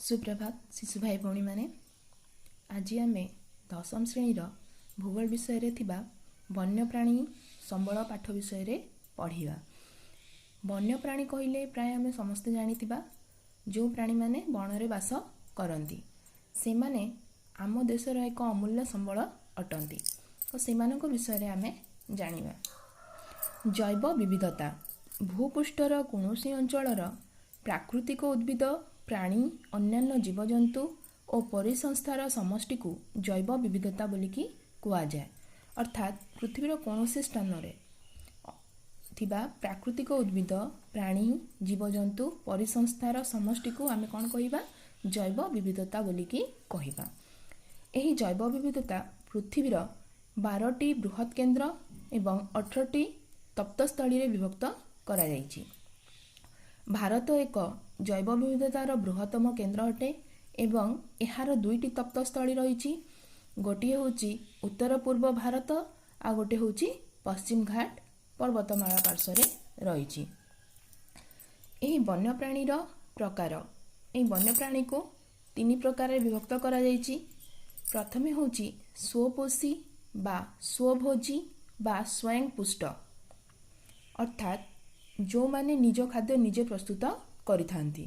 ସୁପ୍ରଭାତ ଶିଶୁ ଭାଇ ଭଉଣୀମାନେ। ଆଜି ଆମେ ଦଶମ ଶ୍ରେଣୀର ଭୂଗୋଳ ବିଷୟରେ ଥିବା ବନ୍ୟପ୍ରାଣୀ ସମ୍ବଳ ପାଠ ବିଷୟରେ ପଢ଼ିବା। ବନ୍ୟପ୍ରାଣୀ କହିଲେ ପ୍ରାୟ ଆମେ ସମସ୍ତେ ଜାଣିଥିବା, ଯେଉଁ ପ୍ରାଣୀମାନେ ବଣରେ ବାସ କରନ୍ତି। ସେମାନେ ଆମ ଦେଶର ଏକ ଅମୂଲ୍ୟ ସମ୍ବଳ ଅଟନ୍ତି ଓ ସେମାନଙ୍କ ବିଷୟରେ ଆମେ ଜାଣିବା। ଜୈବ ବିବିଧତା: ଭୂପୃଷ୍ଠର କୌଣସି ଅଞ୍ଚଳର ପ୍ରାକୃତିକ ଉଦ୍ଭିଦ, ପ୍ରାଣୀ, ଅନ୍ୟାନ୍ୟ ଜୀବଜନ୍ତୁ ଓ ପରିସଂସ୍ଥାର ସମଷ୍ଟିକୁ ଜୈବ ବିବିଧତା ବୋଲିକି କୁହାଯାଏ। ଅର୍ଥାତ୍ ପୃଥିବୀର କୌଣସି ସ୍ଥାନରେ ଥିବା ପ୍ରାକୃତିକ ଉଦ୍ଭିଦ, ପ୍ରାଣୀ, ଜୀବଜନ୍ତୁ, ପରିସଂସ୍ଥାର ସମଷ୍ଟିକୁ ଆମେ କ'ଣ କହିବା? ଜୈବ ବିବିଧତା ବୋଲିକି କହିବା। ଏହି ଜୈବ ବିବିଧତା ପୃଥିବୀର 12ଟି ବୃହତ୍ କେନ୍ଦ୍ର ଏବଂ 18ଟି ତପ୍ତସ୍ଥଳୀରେ ବିଭକ୍ତ କରାଯାଇଛି। ଭାରତ ଏକ ଜୈବ ବିବିଧତାର ବୃହତ୍ତମ କେନ୍ଦ୍ର ଅଟେ ଏବଂ ଏହାର ଦୁଇଟି ତପ୍ତସ୍ଥଳୀ ରହିଛି। ଗୋଟିଏ ହେଉଛି ଉତ୍ତର ପୂର୍ବ ଭାରତ, ଆଉ ଗୋଟିଏ ହେଉଛି ପଶ୍ଚିମ ଘାଟ ପର୍ବତମାଳା ପାର୍ଶ୍ୱରେ ରହିଛି। ଏହି ବନ୍ୟପ୍ରାଣୀର ପ୍ରକାର: ଏହି ବନ୍ୟପ୍ରାଣୀକୁ ତିନି ପ୍ରକାରରେ ବିଭକ୍ତ କରାଯାଇଛି। ପ୍ରଥମେ ହେଉଛି ସ୍ୱପୋଷୀ ବା ସ୍ୱଭୋଜୀ ବା ସ୍ୱୟଂପୁଷ୍ଟ, ଅର୍ଥାତ୍ ଯେଉଁମାନେ ନିଜ ଖାଦ୍ୟ ନିଜେ ପ୍ରସ୍ତୁତ କରିଥାନ୍ତି।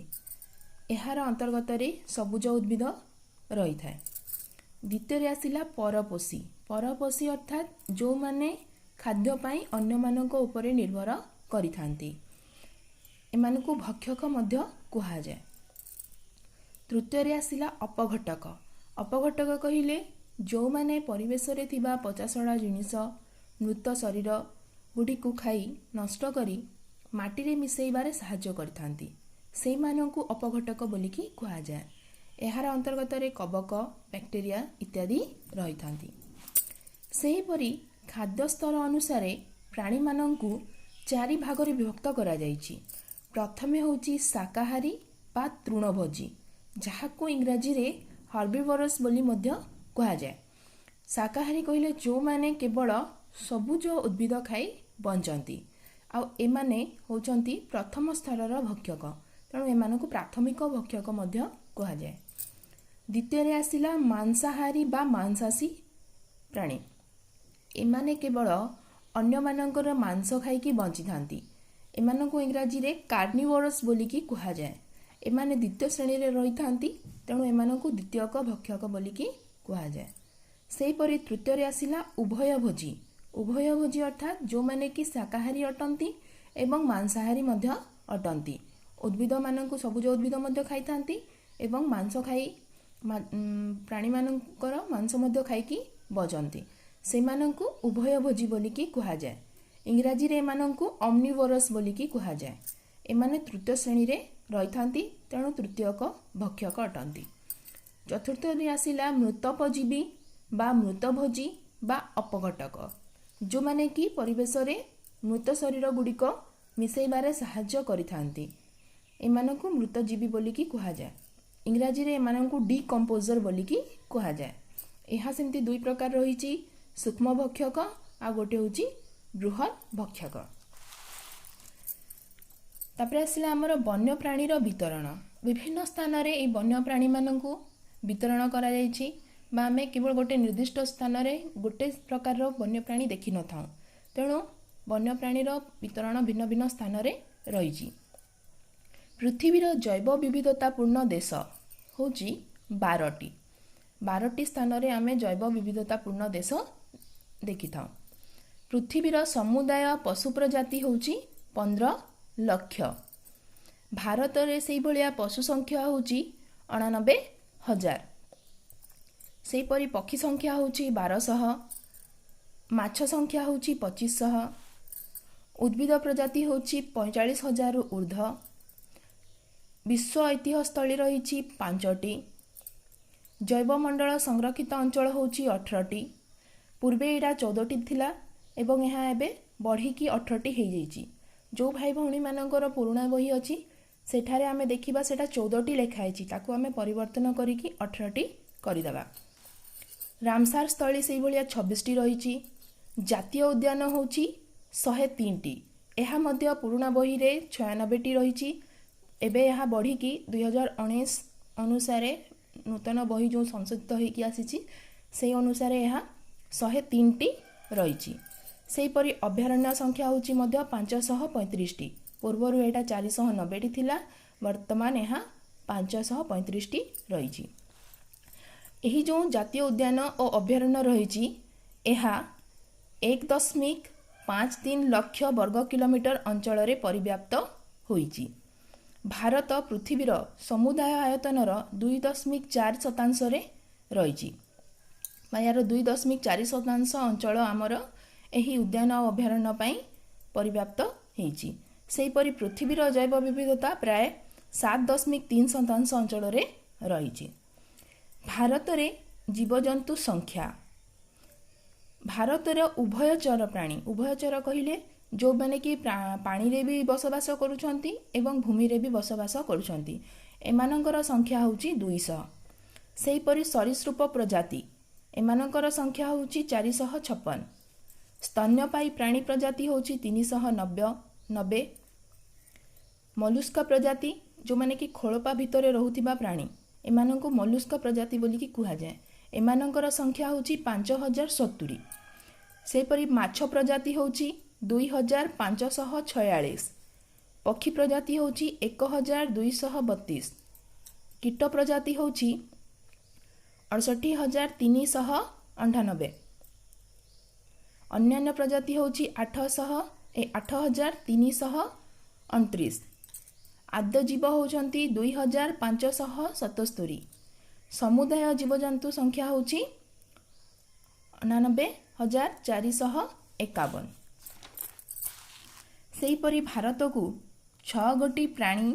ଏହାର ଅନ୍ତର୍ଗତରେ ସବୁଜ ଉଦ୍ଭିଦ ରହିଥାଏ। ଦ୍ୱିତୀୟରେ ଆସିଲା ପରପୋଷୀ। ପରପୋଷୀ ଅର୍ଥାତ୍ ଯେଉଁମାନେ ଖାଦ୍ୟ ପାଇଁ ଅନ୍ୟମାନଙ୍କ ଉପରେ ନିର୍ଭର କରିଥାନ୍ତି। ଏମାନଙ୍କୁ ଭକ୍ଷକ ମଧ୍ୟ କୁହାଯାଏ। ତୃତୀୟରେ ଆସିଲା ଅପଘଟକ। ଅପଘଟକ କହିଲେ ଯେଉଁମାନେ ପରିବେଶରେ ଥିବା ପଚାସଢ଼ା ଜିନିଷ, ମୃତ ଶରୀର ଗୁଡ଼ିକୁ ଖାଇ ନଷ୍ଟ କରି ମାଟିରେ ମିଶାଇବାରେ ସାହାଯ୍ୟ କରିଥାନ୍ତି, ସେଇମାନଙ୍କୁ ଅପଘଟକ ବୋଲିକି କୁହାଯାଏ। ଏହାର ଅନ୍ତର୍ଗତରେ କବକ, ବ୍ୟାକ୍ଟେରିଆ ଇତ୍ୟାଦି ରହିଥାନ୍ତି। ସେହିପରି ଖାଦ୍ୟ ସ୍ତର ଅନୁସାରେ ପ୍ରାଣୀମାନଙ୍କୁ ଚାରି ଭାଗରେ ବିଭକ୍ତ କରାଯାଇଛି। ପ୍ରଥମେ ହେଉଛି ଶାକାହାରୀ ବା ତୃଣଭୋଜୀ, ଯାହାକୁ ଇଂରାଜୀରେ ହର୍ବିଭରସ୍ ବୋଲି ମଧ୍ୟ କୁହାଯାଏ। ଶାକାହାରୀ କହିଲେ ଯେଉଁମାନେ କେବଳ ସବୁଜ ଉଦ୍ଭିଦ ଖାଇ ବଞ୍ଚନ୍ତି, ଆଉ ଏମାନେ ହେଉଛନ୍ତି ପ୍ରଥମ ସ୍ତରର ଭକ୍ଷକ। ତେଣୁ ଏମାନଙ୍କୁ ପ୍ରାଥମିକ ଭକ୍ଷକ ମଧ୍ୟ କୁହାଯାଏ। ଦ୍ୱିତୀୟରେ ଆସିଲା ମାଂସାହାରୀ ବା ମାଂସାଶୀ ପ୍ରାଣୀ। ଏମାନେ କେବଳ ଅନ୍ୟମାନଙ୍କର ମାଂସ ଖାଇକି ବଞ୍ଚିଥାନ୍ତି। ଏମାନଙ୍କୁ ଇଂରାଜୀରେ କାର୍ନିଭୋରସ୍ ବୋଲିକି କୁହାଯାଏ। ଏମାନେ ଦ୍ୱିତୀୟ ଶ୍ରେଣୀରେ ରହିଥାନ୍ତି, ତେଣୁ ଏମାନଙ୍କୁ ଦ୍ୱିତୀୟକ ଭକ୍ଷକ ବୋଲିକି କୁହାଯାଏ। ସେହିପରି ତୃତୀୟରେ ଆସିଲା ଉଭୟଭୋଜୀ। ଉଭୟଭୋଜୀ ଅର୍ଥାତ୍ ଯେଉଁମାନେ କି ଶାକାହାରୀ ଅଟନ୍ତି ଏବଂ ମାଂସାହାରୀ ମଧ୍ୟ ଅଟନ୍ତି। ଉଦ୍ଭିଦମାନଙ୍କୁ, ସବୁଜ ଉଦ୍ଭିଦ ମଧ୍ୟ ଖାଇଥାନ୍ତି ଏବଂ ମାଂସ ଖାଇ, ପ୍ରାଣୀମାନଙ୍କର ମାଂସ ମଧ୍ୟ ଖାଇକି ବଞ୍ଚନ୍ତି। ସେମାନଙ୍କୁ ଉଭୟଭୋଜୀ ବୋଲିକି କୁହାଯାଏ। ଇଂରାଜୀରେ ଏମାନଙ୍କୁ ଅମ୍ନିଭୋରସ୍ ବୋଲିକି କୁହାଯାଏ। ଏମାନେ ତୃତୀୟ ଶ୍ରେଣୀରେ ରହିଥାନ୍ତି, ତେଣୁ ତୃତୀୟକ ଭକ୍ଷକ ଅଟନ୍ତି। ଚତୁର୍ଥରେ ଆସିଲା ମୃତୋପଜୀବୀ ବା ମୃତଭୋଜୀ ବା ଅପଘଟକ, ଯେଉଁମାନେ କି ପରିବେଶରେ ମୃତ ଶରୀର ଗୁଡ଼ିକ ମିଶାଇବାରେ ସାହାଯ୍ୟ କରିଥାନ୍ତି। ଏମାନଙ୍କୁ ମୃତଜୀବୀ ବୋଲିକି କୁହାଯାଏ। ଇଂରାଜୀରେ ଏମାନଙ୍କୁ ଡିକମ୍ପୋଜର ବୋଲିକି କୁହାଯାଏ। ଏହା ସେମିତି ଦୁଇ ପ୍ରକାର ରହିଛି, ସୂକ୍ଷ୍ମ ଭକ୍ଷକ ଆଉ ଗୋଟେ ହେଉଛି ବୃହତ୍ ଭକ୍ଷକ। ତାପରେ ଆସିଲା ଆମର ବନ୍ୟପ୍ରାଣୀର ବିତରଣ। ବିଭିନ୍ନ ସ୍ଥାନରେ ଏଇ ବନ୍ୟପ୍ରାଣୀମାନଙ୍କୁ ବିତରଣ କରାଯାଇଛି ବା ଆମେ କେବଳ ଗୋଟେ ନିର୍ଦ୍ଦିଷ୍ଟ ସ୍ଥାନରେ ଗୋଟେ ପ୍ରକାରର ବନ୍ୟପ୍ରାଣୀ ଦେଖିନଥାଉ। ତେଣୁ ବନ୍ୟପ୍ରାଣୀର ବିତରଣ ଭିନ୍ନ ଭିନ୍ନ ସ୍ଥାନରେ ରହିଛି। ପୃଥିବୀର ଜୈବ ବିବିଧତାପୂର୍ଣ୍ଣ ଦେଶ ହେଉଛି 12ଟି। 12ଟି ସ୍ଥାନରେ ଆମେ ଜୈବ ବିବିଧତାପୂର୍ଣ୍ଣ ଦେଶ ଦେଖିଥାଉ। ପୃଥିବୀର ସମୁଦାୟ ପଶୁ ପ୍ରଜାତି ହେଉଛି 15 ଲକ୍ଷ। ଭାରତରେ ସେଇଭଳିଆ ପଶୁ ସଂଖ୍ୟା ହେଉଛି 89 ହଜାର। ସେହିପରି ପକ୍ଷୀ ସଂଖ୍ୟା ହେଉଛି 1200, ମାଛ ସଂଖ୍ୟା ହେଉଛି 2500, ଉଦ୍ଭିଦ ପ୍ରଜାତି ହେଉଛି 45 ହଜାରରୁ ଉର୍ଦ୍ଧ୍ୱ। ବିଶ୍ୱ ଐତିହ୍ୟସ୍ଥଳୀ ରହିଛି ପାଞ୍ଚଟି। ଜୈବମଣ୍ଡଳ ସଂରକ୍ଷିତ ଅଞ୍ଚଳ ହେଉଛି 18ଟି। ପୂର୍ବେ ଏଇଟା 14ଟି ଥିଲା ଏବଂ ଏହା ଏବେ ବଢ଼ିକି 18ଟି ହେଇଯାଇଛି। ଯେଉଁ ଭାଇ ଭଉଣୀମାନଙ୍କର ପୁରୁଣା ବହି ଅଛି, ସେଠାରେ ଆମେ ଦେଖିବା ସେଇଟା 14ଟି ଲେଖା ହେଇଛି। ତାକୁ ଆମେ ପରିବର୍ତ୍ତନ କରିକି 18ଟି କରିଦେବା। ରାମସାର ସ୍ଥଳୀ ସେଇଭଳିଆ 26ଟି ରହିଛି। ଜାତୀୟ ଉଦ୍ୟାନ ହେଉଛି 103ଟି। ଏହା ମଧ୍ୟ ପୁରୁଣା ବହିରେ 96ଟି ରହିଛି। ଏବେ ଏହା ବଢ଼ିକି 2019 ଅନୁସାରେ, ନୂତନ ବହି ଯେଉଁ ସଂଶୋଧିତ ହୋଇକି ଆସିଛି, ସେହି ଅନୁସାରେ ଏହା 103ଟି ରହିଛି। ସେହିପରି ଅଭୟାରଣ୍ୟ ସଂଖ୍ୟା ହେଉଛି ମଧ୍ୟ 535ଟି। ପୂର୍ବରୁ ଏଇଟା 490ଟି ଥିଲା, ବର୍ତ୍ତମାନ ଏହା 535ଟି ରହିଛି। ଏହି ଯେଉଁ ଜାତୀୟ ଉଦ୍ୟାନ ଓ ଅଭୟାରଣ୍ୟ ରହିଛି, ଏହା 1.53 ଲକ୍ଷ ବର୍ଗ କିଲୋମିଟର ଅଞ୍ଚଳରେ ପରିବ୍ୟାପ୍ତ ହୋଇଛି। ଭାରତ ପୃଥିବୀର ସମୁଦାୟ ଆୟତନର 2.4 ଶତାଂଶରେ ରହିଛି ବା ଏହାର 2.4 ଶତାଂଶ ଅଞ୍ଚଳ ଆମର ଏହି ଉଦ୍ୟାନ ଓ ଅଭୟାରଣ୍ୟ ପାଇଁ ପରିବ୍ୟାପ୍ତ ହେଇଛି। ସେହିପରି ପୃଥିବୀର ଜୈବ ବିବିଧତା ପ୍ରାୟ 7.3 ଶତାଂଶ ଅଞ୍ଚଳରେ ରହିଛି। ଭାରତରେ ଜୀବଜନ୍ତୁ ସଂଖ୍ୟା। ଭାରତର ଉଭୟଚର ପ୍ରାଣୀ, ଉଭୟଚର କହିଲେ ଯେଉଁମାନେ କି ପାଣିରେ ବି ବସବାସ କରୁଛନ୍ତି ଏବଂ ଭୂମିରେ ବି ବସବାସ କରୁଛନ୍ତି, ଏମାନଙ୍କର ସଂଖ୍ୟା ହେଉଛି 200। ସେହିପରି ସରୀସୃପ ପ୍ରଜାତି, ଏମାନଙ୍କର ସଂଖ୍ୟା ହେଉଛି 456। ସ୍ତନ୍ୟପାୟୀ ପ୍ରାଣୀ ପ୍ରଜାତି ହେଉଛି 390। ମଲୁସ୍କ ପ୍ରଜାତି, ଯେଉଁମାନେ କି ଖୋଳପା ଭିତରେ ରହୁଥିବା ପ୍ରାଣୀ, ଏମାନଙ୍କୁ ମଲୁସ୍କ ପ୍ରଜାତି ବୋଲିକି କୁହାଯାଏ, ଏମାନଙ୍କର ସଂଖ୍ୟା ହେଉଛି 5070। ସେହିପରି ମାଛ ପ୍ରଜାତି ହେଉଛି 2546। ପକ୍ଷୀ ପ୍ରଜାତି ହେଉଛି 1232। କୀଟ ପ୍ରଜାତି ହେଉଛି 68,398। ଅନ୍ୟାନ୍ୟ ପ୍ରଜାତି ହେଉଛି 8329। ଆଦ୍ୟ ଜୀବ ହେଉଛନ୍ତି 2577। ସମୁଦାୟ ଜୀବଜନ୍ତୁ ସଂଖ୍ୟା ହେଉଛି 89,451। ସେହିପରି ଭାରତକୁ 6 ଗୋଟି ପ୍ରାଣୀ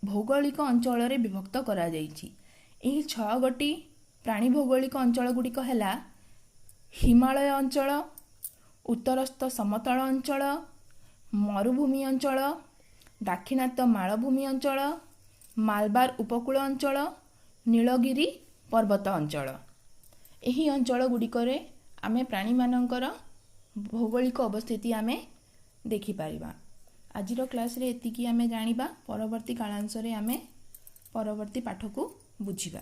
ଭୌଗୋଳିକ ଅଞ୍ଚଳରେ ବିଭକ୍ତ କରାଯାଇଛି। ଏହି 6 ଗୋଟି ପ୍ରାଣୀ ଭୌଗୋଳିକ ଅଞ୍ଚଳ ଗୁଡ଼ିକ ହେଲା ହିମାଳୟ ଅଞ୍ଚଳ, ଉତ୍ତରସ୍ଥ ସମତଳ ଅଞ୍ଚଳ, ମରୁଭୂମି ଅଞ୍ଚଳ, ଦାକ୍ଷିଣାତ୍ୟ ମାଳଭୂମି ଅଞ୍ଚଳ, ମାଲବାର ଉପକୂଳ ଅଞ୍ଚଳ, ନୀଳଗିରି ପର୍ବତ ଅଞ୍ଚଳ। ଏହି ଅଞ୍ଚଳ ଗୁଡ଼ିକରେ ଆମେ ପ୍ରାଣୀମାନଙ୍କର ଭୌଗୋଳିକ ଅବସ୍ଥିତି ଆମେ ଦେଖିପାରିବା। ଆଜିର କ୍ଲାସ୍ରେ ଏତିକି ଆମେ ଜାଣିବା। ପରବର୍ତ୍ତୀ କାଳାଂଶରେ ଆମେ ପରବର୍ତ୍ତୀ ପାଠକୁ ବୁଝିବା।